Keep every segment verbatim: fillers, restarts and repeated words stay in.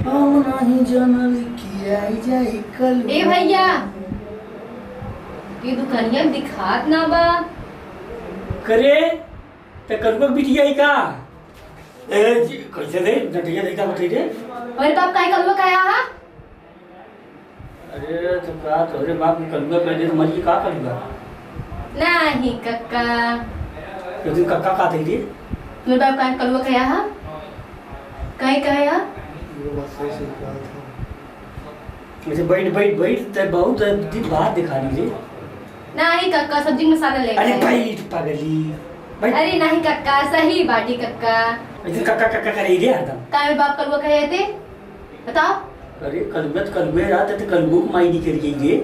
हम नहीं जानल कि आई जाई कल। ए भैया, ये दुकनिया दिखात ना बा। करे, ते करुआ बिटिया ही का? ए, जी, कैसे रे? नटिया देखा बटई रे। अरे बाप, काहे कलुआ कहे हा? अरे, तो का तोहरे बाप के कलुआ कह दे, तो मरिए का कलुआ? नाही कक्का। तो तू कक्का का कही रे? मेरे बाप का कलुआ कहे हा? काहे कहे हा? ये बात सही, सही कहा था। अच्छा, बैठ, बैठ, बैठ, ते बहुत दिन बाद दिखा दी रे। नाही कक्का, सब्जी मसाला लेके अरे आए। बैठ पगली, बैठ। अरे नाही कक्का, सही बाटी कक्का। ऐसे कक्का, कक्का करे रे हरदम। का मेरे बाप कलुआ कहे थे? बताओ। अरे कलुआ तो कलुआ रहा, ते कलुआ को माई नहीं करी गई रे।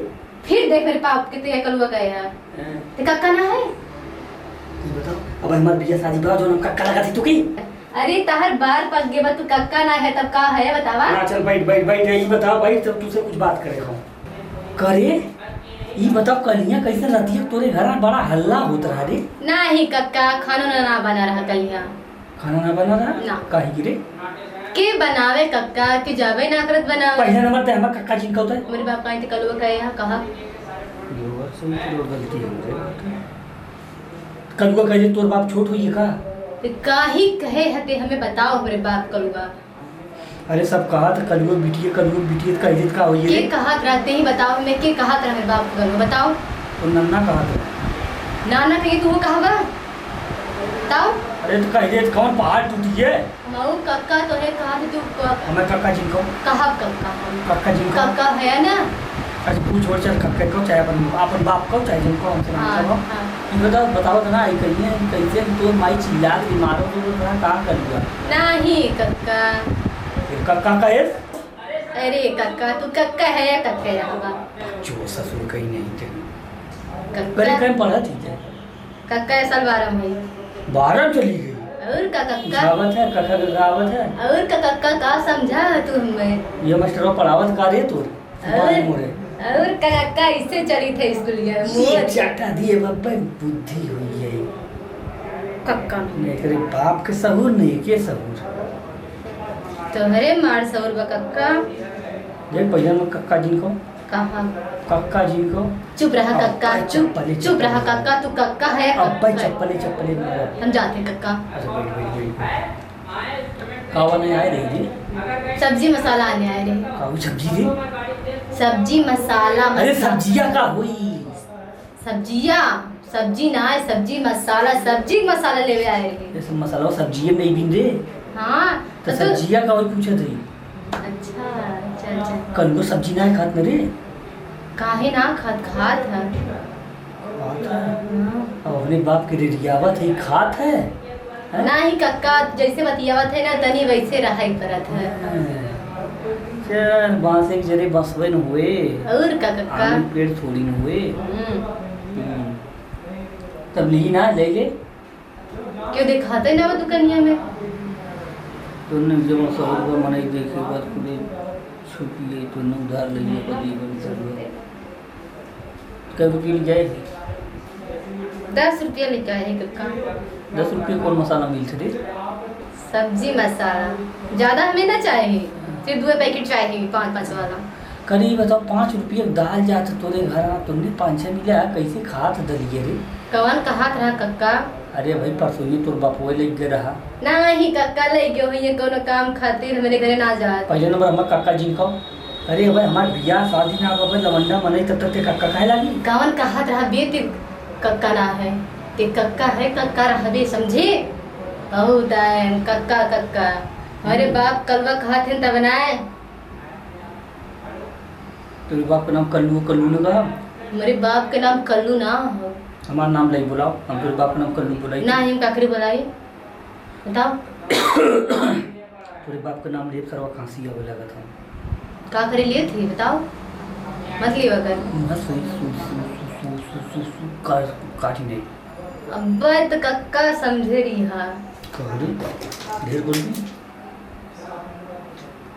फिर देख मेरे बाप के ते कलुआ कहे है। हैं? ते कक्का ना है? ये बताओ, अब हमार बिया शादी बा, जो हम कक्का लगा थी तू की? अरे तहर बार पक गए बा, तू कक्का ना है तब का है बतावा? हाँ चल बैठ, बैठ, बैठ, ये बताओ, बैठ, तब तुझसे कुछ बात करे हम। करे, ई बताओ, कलिया कैसे रतिया तोरे घर में बड़ा हल्ला होत रहा रे? नाही कक्का, खानो ना, ना बना रहा कलिया। खाना ना बना रहा? ना। काहे की रे? के बनावे कक्का, के जावे ना करत बनावे। पहले नंबर ते हमार कक्का जिन कहते हैं। मेरे बाप का इंतकाल हुआ, कहे यहाँ कहा। ये बात सही, तो गलती हो गई। कलुआ कहे तोर बाप छोट होइए का? ते काहे कहे हते, हमें बताओ हमरे बाप कलुआ। अरे सब कहा था कलुआ बिटिया, कलुआ बिटिया, तो कह देत का होइए के रे? कहा रहते ही बताओ, मैं के कहा रहे बाप कलुआ, बताओ। तो नन्ना कहा था। नाना कही तू कहा बा? बताओ। अरे तो कह देत कौन पहाड़ टूटिए? मऊ कक्का तोहे कहा थे तू क-, हमें कक्का जिनको। कहा कक्का हम। कक्का जिनको। कक्का है ना? अच्छा, तू छोड़, चल, कक्का को चाहे अपन, अपन बाप को चाहे जिनको हमसे हाँ, मतलब हो। हाँ। ई बताओ, बताओ तो ना, आई कहिए, कैसे तो माई चिल्ला के मारो तो ना, का कर लिया? नाही, कक्का। फिर कक्का का है? अरे, कक्का, तू कक्का है या कक्का है, हवा? जो ससुर कहीं नहीं थे। कक्का। करे कहीं पढ़ा थी क्या? कक्का ए साल बारह में है। बारह में चली गई? और का कक्का? आवत है, कक्का का आवत है? और का कक्का, का समझा है तू हमें? ये मास्टरवा पढ़ावत का रे तू? और, मोरे। और का कक्का इससे चली थे स्कूलिया में? ये मोर। चाटा दिए बापा, बुद्धि हुई है। कक्का। नहीं, तेरे बाप के सहूर नहीं, के सहूर? तोहरे मार सहूर बा कक्का। देख, पहले में कक्का जिनको कहा? कक्का जी को। चुप रहा अब कक्का, भाई चुप, चप्पले, चुप रहा चप्पले। कक्का, तू कक्का है, अब कक्का भाई है। चप्पले, चप्पले मारो। हम जाते हैं कक्का। अच्छा, बैठ, बैठ, बैठ, बैठ। का बने आए रही जी? सब्जी मसाला आने आए रही। का वो सब्जी रे? सब्जी मसाला, अरे, मसाला। सब्जिया का हुई? सब्जिया, सब्जी ना है, सब्जी मसाला, सब्जी मसाला लेवे आए रही। ये सब मसाला सब्जिये में ही बिन रे। हाँ, तो तो, तो सब्जिया का हुई पूछत है। अच्छा, अच्छा, अच्छा। कल को सब्जी ना खात न रे। काहे ना खात, खात है। खात है? हाँ। अब अपने बाप के रिरियावत है, खात है? हैं? नाही कक्का, जैसे बतियावत है ना, तनी वैसे रहे परत है। हैं। चल, बांस एक जरे बसवे न हुए। और का कक्का? आम पेड़ थोड़ी न हुए। हम्म। हम्म। तब ली ना, ले ले। क्यों दिखाते ना वो दुकनिया में? तोने जब सहूर बा मनई देखे बात कुले छुपी है, तोने उधार ले लिया, पति बन कर। कै रुपये ले जाए? दस रुपया ले जाए कक्का। दस रुपये कौन मसाला मिलते रे? सब्जी मसाला। ज्यादा हमें ना चाही, सिर्फ दुए पैकेट चाही, पाँच पाँच वाला। करी बताओ, पाँच रुपये दाल जात तोरे घर आ, तुमने पाँच छः मिला, कैसे खात दलिए रे? कवन कहात रहा कक्का? अरे भाई, परसों ही तोर बापुए लेके गए रहा। नाही कक्का, ले गयो होइए कोनो काम खातिर, हमरे घरे ना जात। पहले नंबर हमार कक्का जिनको। अरे भाई, हमार बियाह शादी ना होवे, लवंडा मनई, तब तक ते कक्का काहे लागी? कवन कहात रहा बे, ते कक्का ना है, ते कक्का है, कक्का रहबे, समझे? बहुत आए कक्का, कक्का। हमारे हम्म। बाप कलवा कहात हैं तब ना आए। तेरे बाप का नाम कल्लू, कल्लू ना कहा? मेरे बाप के नाम कल्लू ना हो। हमार नाम लाई बुलाओ, हम तेरे बाप का नाम कल्लू बुलाई। ना, हम काकरी बुलाई। बताओ। तोरे बाप के नाम लेब सरवा खांसी आवे लागत हम। का करे लिए थी बताओ? मत लियो अगर। ना सुई, सुई, सुई, सुई, सुई, सुई, सुई, सुई, का-, काटी नहीं। अब्बे तो कक्का समझे रही हा। का रे? ढेर बोल दी।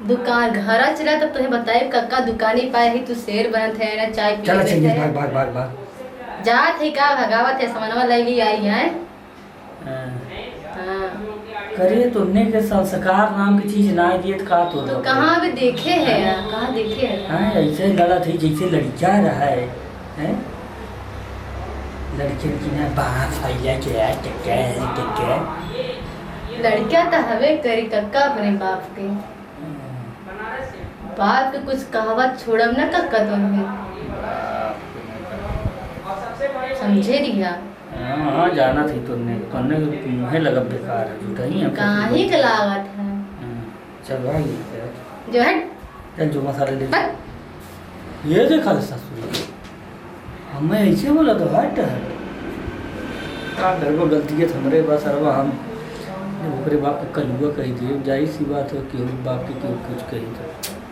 दुकान घरा चला तब तुहे बताए कक्का दुकानी पाए ही तू शेर बनत है ना चाय पी चला लेते चलिए, हैं। भाग, भाग, भाग, भाग। जात है का भगावत है सामानवा ले ली आई है। हाँ। हाँ। करे, तोन्ने के संस्कार नाम की चीज नाहीं दिए, त का तोर तो बा? कहाँ भी देखे है यार, कहाँ देखे है? हाँ, ऐसे लड़त है जैसे लड़किया रहा है, हैं? लड़कियन की ना बाँह फैला के आ, के, के, के, के। लड़किया त हवे करी कक्का अपने बाप के। हम्म। बाप के कुछ कहावत छोड़ब ना कक्का तोन्ने। समझे रिहा? हाँ, हाँ, जानत ही तोन्ने, तोन्ने के मुँहे लगब बेकार है, झूठा ही है। काहे के लागत है? हाँ, चल भाई, चल। जो हट। चल, जो मसाला ले। हट। ये देखा रे ससुर, हमें ऐसे बोला तो हट, हट। का करबो, गलती के हमरे बा सरवा, हम ओकरे बाप के कलुआ कही दिए, जाहिर सी बात हो, केहू बाप के केहू कुछ कही तो।